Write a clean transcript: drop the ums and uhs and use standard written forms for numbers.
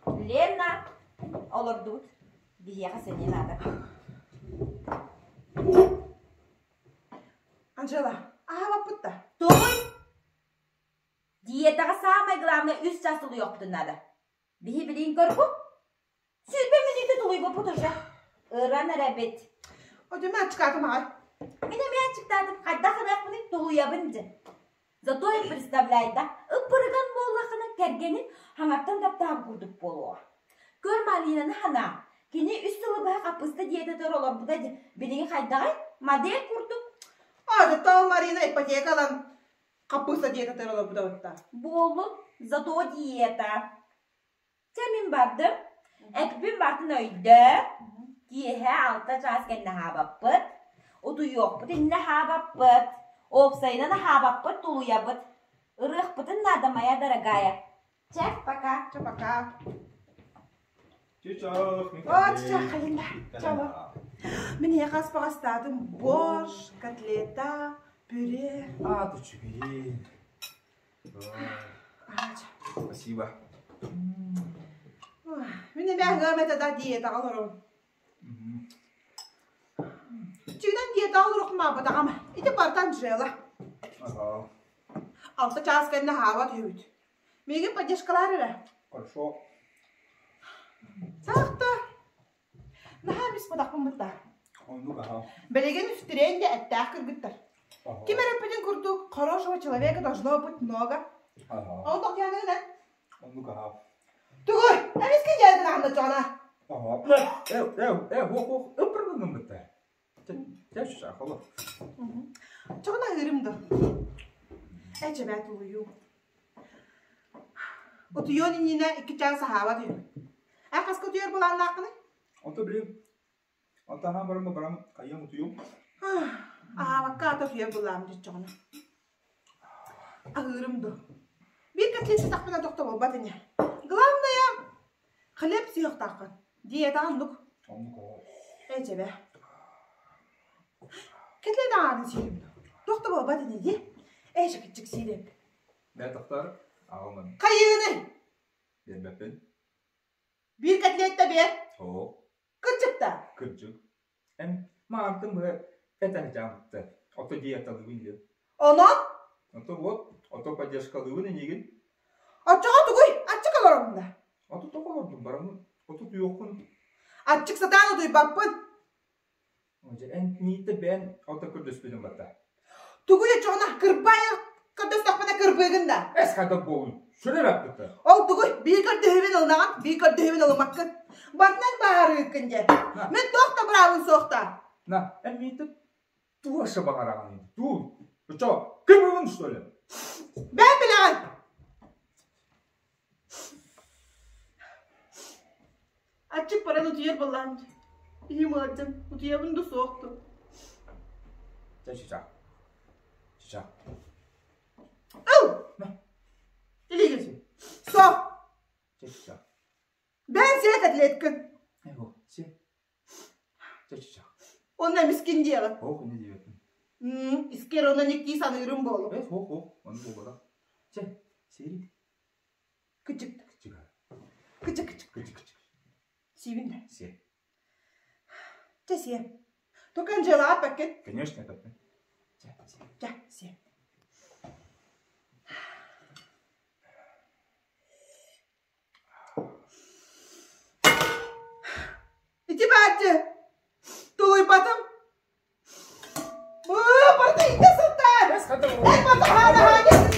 Лена олордубут. Биһиэхэ сэниэ наада. Анжела, аһаабаппыт да? Тугуй? Диетаҕа саамай главное үс чаас тулуйуохпутун наада. Биһи билигин көрбүт. 20 мүнүүтэ тулуйбуппут уже. Ыран эрэбит. Отума аччыктаатым аҕай. Мин эмиэ аччыктаатым. Хайдах гыныахпыный? Тулуйабын дьэ. Зато и представляй да, ыппырыган буоллаххына кэргэнин хаҥаттан таптаан курдук буолуоҕа. Көр Маринаны ханаа. Кини үс сылы быһа хаппыста диэтэтэр олорбута дии. Билигин хайдаҕый? Модель курдук. Аадыттаал Марина ипотека ылан хаппыыста диэтэтэр олорбута батта. Буоллун, зато диета. Чэ мин бардым. Эппин бартын өйдөө. Киэһэ 6 чаас кэннэ аһаабаппыт. Утуйуохпут иннинэ аһаабаппыт. Уопсайынан аһаабаппыт, тулуйабыт. Ырыахпытын наада, моя дорогая. Чэ, пока. Чэ, пока. Чичах, О, чичах, хайында. Чао. Мин эйиэхэ ас баҕастаатым борщ, котлета, пюре. А, ты үчүгэй. Спасибо. Мин эмиэ аһыам этэ да диетаҕа олоробун. Чыынан диетаҕа олоруохмаабатаҕым. Ити барыта Анжела. Ага. 6 чаас кэннэ аһаабат үһүбүт. Миигин поддержкалаар эрэ. Хорошо. Саахта. Наһаа миспатахпын бытта. Оннук аһа. Билигин в тренде эттээх кыргыттар. Ким эрэ эппитин курдук, хорошего человека должно быть много. Ага. Ол тохтуйаныгын эн? Оннук аһа. Тугуй? Эмискэ дьиэтин аһында чоҕуна. Ага. Э, э, э, хуох, хуох, ыппыргынгын бытта. Чэ, чэ, холо. Чоҕуна аһыырым да. Э, чэбээ тулуйуу. Утуйуон иннинэ 2 чаас аһаабат үһү. Эн хаска утуйар былааннааххыный? Ото билим. Ото аһаан баран баран хайыам утуйуом. Аһаабакка ата утуйар былаам дьоччоҕуна. Аһыырым дуо? Биир котлет сытахпына тохтоболбат ини. Главное, хлеб сиэхтааххын. Диетаҕа оннук. Оннук оо. Ээ чэбэ. Котлет аҕаатын сиирим дуо? Туох да буолбат ини дии. Ээ чэкиччик сиирим. Мэ тохтоор, аҕалмын. Хайыыны? Биэрбэппин. Биир котлетта биэр. Оо. Кырдьык да? Кырдьык. Эн маартын быһа этэ-дьаамытта. Ото диеталыыбын диэн. Онон? Ото вот, ото поддержкалыыбын инигин. Оччоҕо тугуй? Аччык олоробун да? Ото тоҕо олордум бараммын. Ото утуйуоххун. Аччык сатаан утуйбаппын. Дьэ, эн мииттэ бэйэн ото көрдөспүтүн батта. Тугуй оччоҕуна кырбай көрдөстөхпүнэ кырбыыгын да? Эс хайдах буолун? Сүрэ баппыта. Ол тугуй? Биир көрдөһүүбүн ылынаҕын, биир көрдөһүүбүн ылымаккын. Барытынан бааһырыыккын дьэ. Мин туох да быраабым суох да. На, эн мииттэ туох баҕараҕын Туу, оччо кырбыыбын что ли? Бэйэн билэҕин. Аччык баран утуйар буоллаҕым дии. Иһим ыалдьан, утуйабын да суох дуу. Чэ, чычах. Чычах. Ыл! Илиигин сүй. Суох! Чэ, чычах. Бэйэн сиэ котлеткын. Эго, сиэ. Чэ, чычах. Онно эмискин диэҕин. Ох, инньэ диэбэппин. Искэр онон иккии саныырым буолуо. Э, суох, суох, ону буолбатах. Чэ, сиэрий. Кычык. Кычык. Кычык кычык. Кычык кычык. Сиибин да. Сиэ. Чэ сиэ. Только Анжелаҕа эппэккин. Конечно эппэппин. Чэ, сиэ. Чэ, сиэ. Ити бааччы тулуйбатым. Бу барыта иттэ сылтаан. Эн бата хаана хаана.